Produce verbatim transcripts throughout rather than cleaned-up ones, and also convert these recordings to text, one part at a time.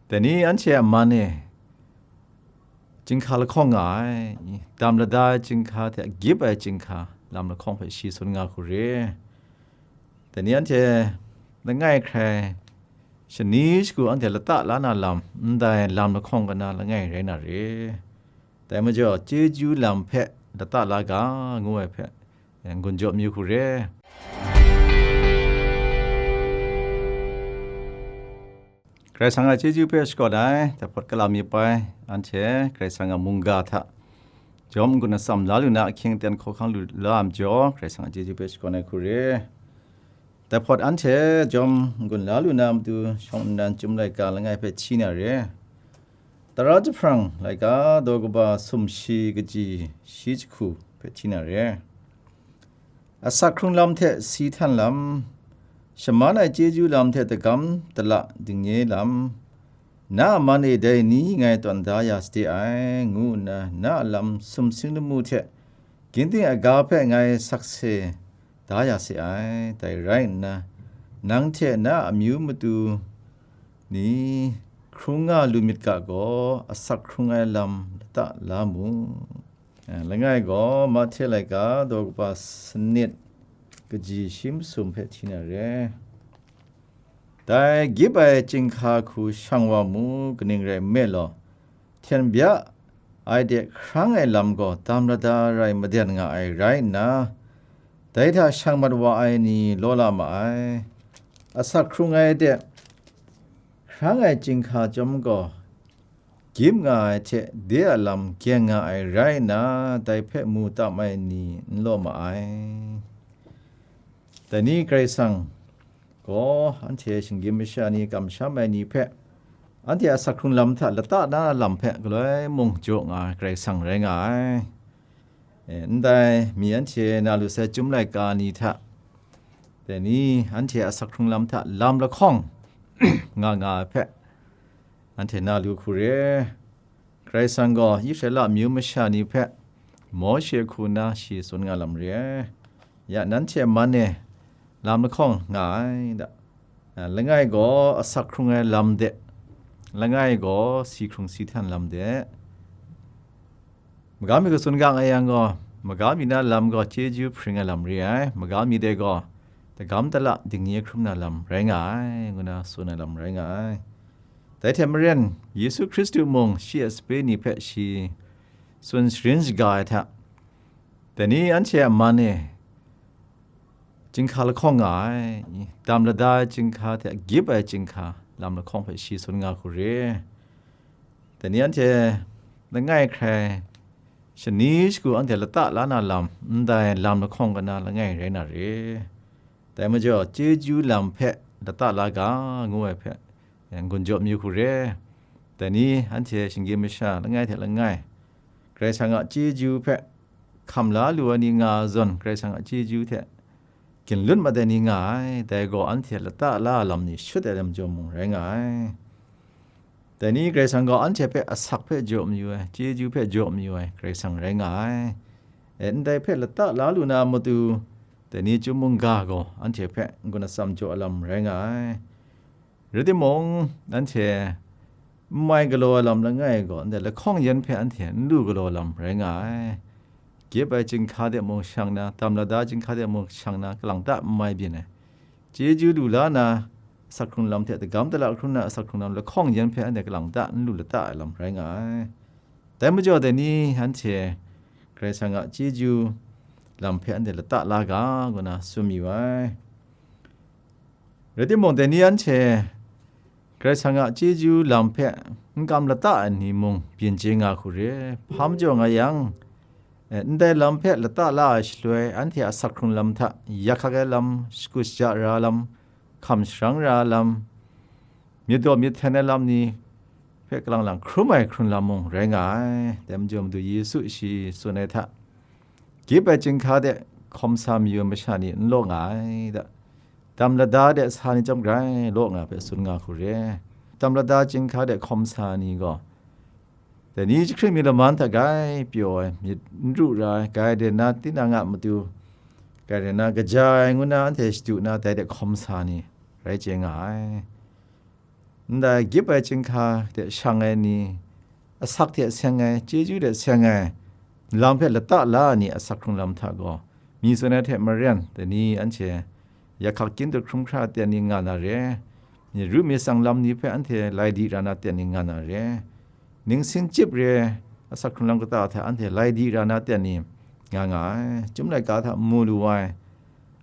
Dai ni anhte a man e, chyinghka lahkawng nga ai, dam lada ai chyinghka hte gyip ai chyinghka lam lahkawng hpe shi tsun nga hku re. Dai ni anhte langai hkrai shani shagu anhte lata la na lam, ndai lam lahkawng kana langai rai na re. Dai majaw, chyeju lam hpe lata la ga, ngu ai hpe, n-gun jaw mayu hku re. Karai Kasang a chyeju hpe shakawn ai, dai hpawt kala mi pai, anhte Karai Kasang a mungga hta jawm n-gun atsam la lu na, ahkying aten hkawhkang lu la ai majaw, Karai Kasang a chyeju hpe shakawn ai hku re. Dai hpawt anhte jawm n-gun la lu na matu, shawng nnan chyum laika langai hpe hti na re. Tara jahprang laika daw kaba sumshi kaji shi jahku hpe hti na re. Asak hkrung lam hte si htan lam, shaman ai chyeju lam hte dagam dala dingnye lam, na a man e dai ni ngai tawn da ya sade ai, ngu nna na a lam sumsing lamu hte ginting aga hpe ngai sakse da ya se ai. Dai rai nna, nang hte na a amyu matu ni hkrung nga lu myit ga gaw, asak hkrung ai lam lata la mu. Eh, langai gaw, Mahte laika daw kaba sanit kaji shi masum hpe hti na re. Dai gyip ai chyinghka hku shang wa mu, kaning rai nme law, hten bya ai de hkrang ai lam gaw dam lada rai maden nga ai rai nna, dai hta shang mat wa ai ni law la ma ai. Asak hkrung ai de hkrang ai chyinghka chyawm gaw, gyip nga ai hte de a lam gyeng nga ai rai nna, dai hpe mu tam ai ni n law ma ai. Dai ni Karai Kasang gaw anhte shinggyim masha ni kamsham ai ni hpe, anhte asak hkrung lam hta lata na lam hpe galoi mung jaw nga ai Karai Kasang rai nga ai. E, ndai mi anhte na lu sai chyum laika ni hta, dai ni anhte asak hkrung lam hta lam lahkawng nga nga ai hpe, anhte na lu hku re. Karai Kasang gaw Israela amyu masha ni hpe Mawshe hku nna shi tsun nga lam re ai. Ya, nanhte a man e lam lahkawng nga ai da. A, langai gaw asak hkrung ai lam de, langai gaw si hkrung si htan lam de. Maga mi katsun gang ai yang gaw, maga mi na lam gaw chyeju hpring ai lam re ai. Maga mi de gaw, dagam dala dingnye hkrum na lam rai nga ai, ngu na tsun ai lam rai nga ai. Dai hte maren, Yesu Hkristu mung shi a sape ni hpe shi tsun sharin shaga ai hta, dai ni anhte a man e chyinghka lahkawng nga ai, dam lada ai chyinghka hte gyip ai chyinghka lam lahkawng hpe shi tsun nga hku re. Dai ni anhte langai hkrai shani shagu anhte lata la na lam, ndai lam lahkawng kana langai rai na re. Dai majaw, chyeju lam hpe lata la ga, ngu ai hpe, n-gun jaw mayu hku re. Dai ni anhte shinggyim masha langai hte langai, Karai Kasang a chyeju hpe hkam la lu ai ni nga ai zawn, Karai Kasang a chyeju hte ginlun mat ai ni nga ai, dai gaw anhte lata la ai lam ni shut ai lam jaw mung rai nga ai. Dai ni Karai Kasang gaw anhte hpe asak hpe jaw mayu ai, chyeju hpe jaw mayu ai Karai Kasang rai nga ai. E, ndai hpe lata la lu na matu, dai ni chyum mungga gaw anhte hpe n-gun atsam jaw ai lam rai nga ai. Rai timung, anhte n mai galaw ai lam langai gaw, ndai lahkawng yan hpe anhte n lu galaw ai lam rai nga ai. Gyip ai chyinghka de mung shang na, dam lada chyinghka de mung shang na, kalang ta n mai byin ai. Chyeju lu la na, asak hkrung lam hte dagam dala hkrum na asak hkrung lam lahkawng yan hpe anhte kalang ta n lu lata ai lam rai nga ai. Dai majaw, dai ni anhte Karai Kasang a chyeju lam hpe anhte lata la ga, ngu na tsun mayu ai. Rai timung, dai ni anhte Karai Kasang a chyeju lam hpe n kam lata ai ni mung byin chye nga hku re. Hpa majaw nga yang, eh, ndai lam hpe lata la ai shaloi, anhte a asak hkrung lam hta yak hkak ai lam, shakut shaja ra ai lam, hkam sharang ra ai lam, myit daw myit hten ai lam ni hpe kalang lang hkrum ai hkrun lam mung rai nga ai. Dai majaw, Madu Yesu shi tsun ai hta, gyip ai chyinghka de hkawm sa mayu ai masha ni n law nga ai da, dam lada de sa ni chyawm grai law nga hpe tsun nga hku re. Dam lada chyinghka de hkawm sa ni gaw, dai ni jahkring mi laman hta grai pyaw ai, myit n ru ra ai, grai de na tinang a matu, grai de na kaja ai ngu na anhte shadu na, dai de hkawm sa ni rai chye nga ai. Ndai gyip ai chyinghka hte shang ai ni, asak hte seng ai, chyeju hte seng ai lam hpe lata la ai ni asak hkrung lam hta gaw, mi tsun ai hte maren, dai ni anhte yakhak kyindut hkrum hkra ten ni nga na re, myit ru myit tsang lam ni hpe anhte lai di ra na ten ni nga na re, ningsin chyip re, asak hkrung lam kata hta anhte lai di ra na ten ni nga nga ai. Chyum laika hta mu lu ai,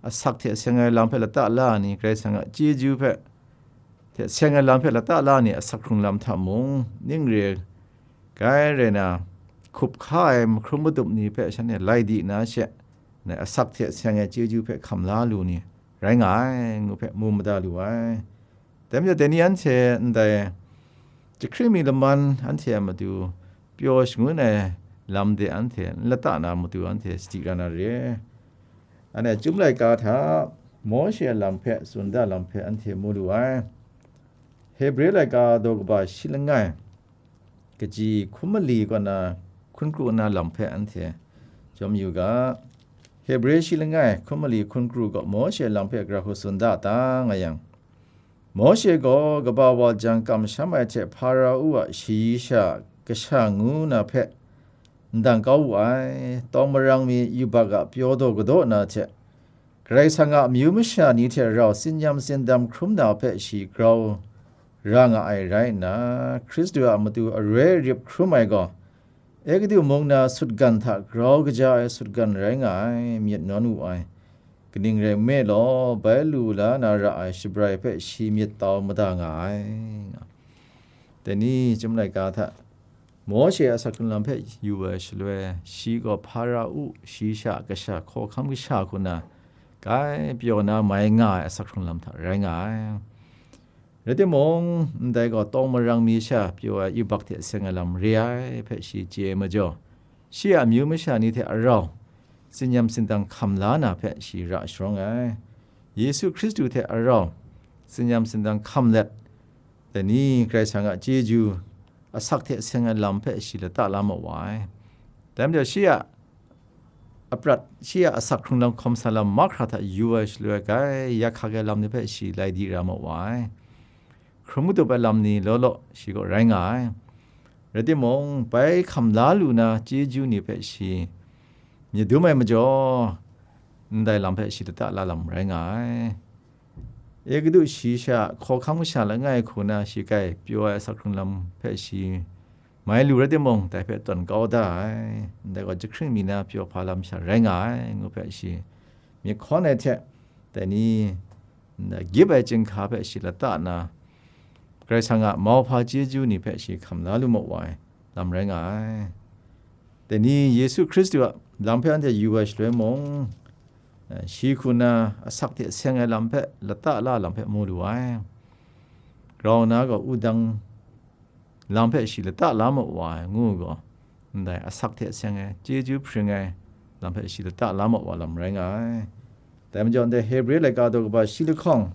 asak hte seng ai lam hpe lata la ai ni, Karai Kasang a chyeju hpe hte seng ai lam hpe lata la ai ni asak hkrung lam hta mung, ning re ai rai na, hkup hka ai mahkrum madup ni hpe shanhte lai di na she, ngai asak hte seng ai chyeju hpe hkam la lu ni rai nga ai, ngu hpe mu mada lu ai. Dai majaw, dai ni anhte ndai jahkring mi laman anhte a matu pyaw shangun ai lam de anhte n lata na matu anhte sadi ra na re. Anhte Chyum laika hta Mawshe a lam hpe, tsun da lam hpe anhte mu lu ai. Hebre laika daw kaba shi langai, kaji hkum mali kaw na hkun kru na lam hpe anhte jawm yu ga. Hebre shi langai, hkum mali hkun kru gaw Mawshe a lam hpe gara hku tsun da ta nga yang, Mawshe gaw kaba wa jang kamsham ai hte Hparao a shayi sha kasha ngu na hpe ndang kau wu ai, tawng marang mi yubak a pyaw daw kadaw na hte, Karai Kasang a amyu masha ni hte rau tsinyam tsindam hkrum na hpe shi grau ra nga ai rai nna, Hkristu a matu aroi arip hkrum ai gaw, Egutu mung na sutgan hta grau kaja ai sutgan rai nga ai, myit nawn wu ai, kaning rai nme law, bai lu la na ra ai shabrai hpe shi myit tau mada nga ai. Dai ni Chyum laika hta Mawshe a asak hkrung lam hpe yu ai shaloi, shi gaw Hparao shayi sha kasha, hkawhkam kasha hku na, kai pyaw na mai nga ai asak hkrung lam hta rai nga ai. Rai timung, ndai gaw tawng marang mi sha pyaw ai yubak hte seng ai lam re ai hpe shi chye ai majaw, shi a amyu masha ni hte arau tsinyam tsindang hkam la na hpe shi ra sharawng ai. Yesu Hkristu hte arau tsinyam tsindang hkam let, dai ni Karai Kasang a chyeju, asak hte seng ai lam hpe shi lata la ma wa ai. Dai majaw, shi a aprat, shi a asak hkrung lam hkawm sa lam mahkra hta yu ai shaloi, kai ya hkak ai lam ni hpe shi lai di ra ma wa ai. Hkrum madup ai lam ni law law shi gaw rai nga ai. Rai timung, bai hkam la lu na chyeju ni hpe shi myit dum ai majaw, ndai lam hpe shi lata la lam rai nga ai. Egutu shayi sha, hkawhkam kasha langai hku na shi kai pyaw ai asak hkrung lam hpe shi mai lu rai timung, dai hpe tawn kau da ai. Ndai gaw jahkring mi na pyaw hpa lam sha rai nga ai, ngu hpe shi myit hkawn ai hte, dai ni, nda gyip ai chyinghka hpe shi lata nna, Karai Kasang a mauhpa chyeju ni hpe shi hkam la lu ma wa ai lam rai nga ai. Dai ni Yesu Hkristu a lam hpe anhte yu ai shaloi mung, eh, shi hku na asak hte seng ai lam hpe lata la lam hpe mu lu ai. Grau na gaw wudang lam hpe shi lata la ma wa ai, ngu gaw, ndai asak hte seng ai, chyeju hpring ai lam hpe shi lata la ma wa lam rai nga ai. Dai majaw, ndai Hebre laika daw kaba shi lahkawng,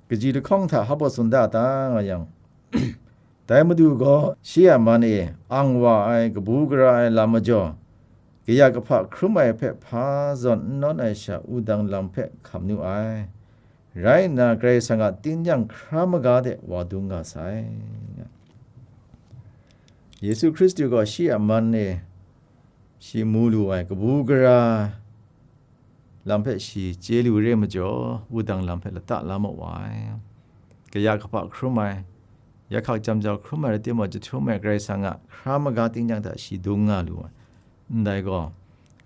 kaji lahkawng hta hpa baw tsun da ta nga yang, dai Madu gaw shi a man e ang wa ai, kabu gara ai lam majaw, kaya kahpa hkrum ai hpe hpa zawn n nawn ai sha wudang lam hpe hkam nu ai. Rai nna, Karai Kasang a tingnyang hkra maga de wa dung nga sai. Yesu Hkristu gaw shi a man e shi mu lu ai kabu gara lam hpe shi chye lu re majaw, wudang lam hpe lata la ma wa ai. Kaya kahpa hkrum ai, ya hkak jam jau hkrum ai rai timung, jahtum ai Karai Kasang a hkra maga tingnyang hta shi dung nga lu ai. Ndai gaw,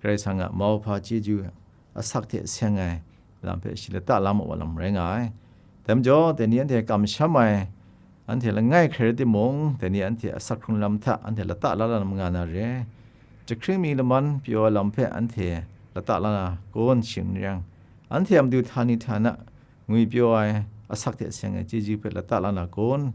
Karai Kasang a mauhpa chyeju asak hte seng ai lam hpe shi lata la ma wa lam rai nga ai. Dai majaw, dai ni anhte kamsham ai, anhte langai hkrai rai timung, dai ni anhte asak hkrung lam hta anhte lata la lam nga na re. Jahkring mi laman pyaw ai lam hpe anhte lata la na kun shing n yang, anhte a matu htani htana ngwi pyaw ai, asak hte seng ai chyeju hpe lata la na kun,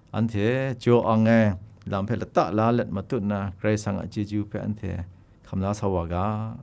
anhte jaw ang ai lam hpe lata la let matut nna, Karai Kasang a chyeju hpe anhte hkam la sa wa ga.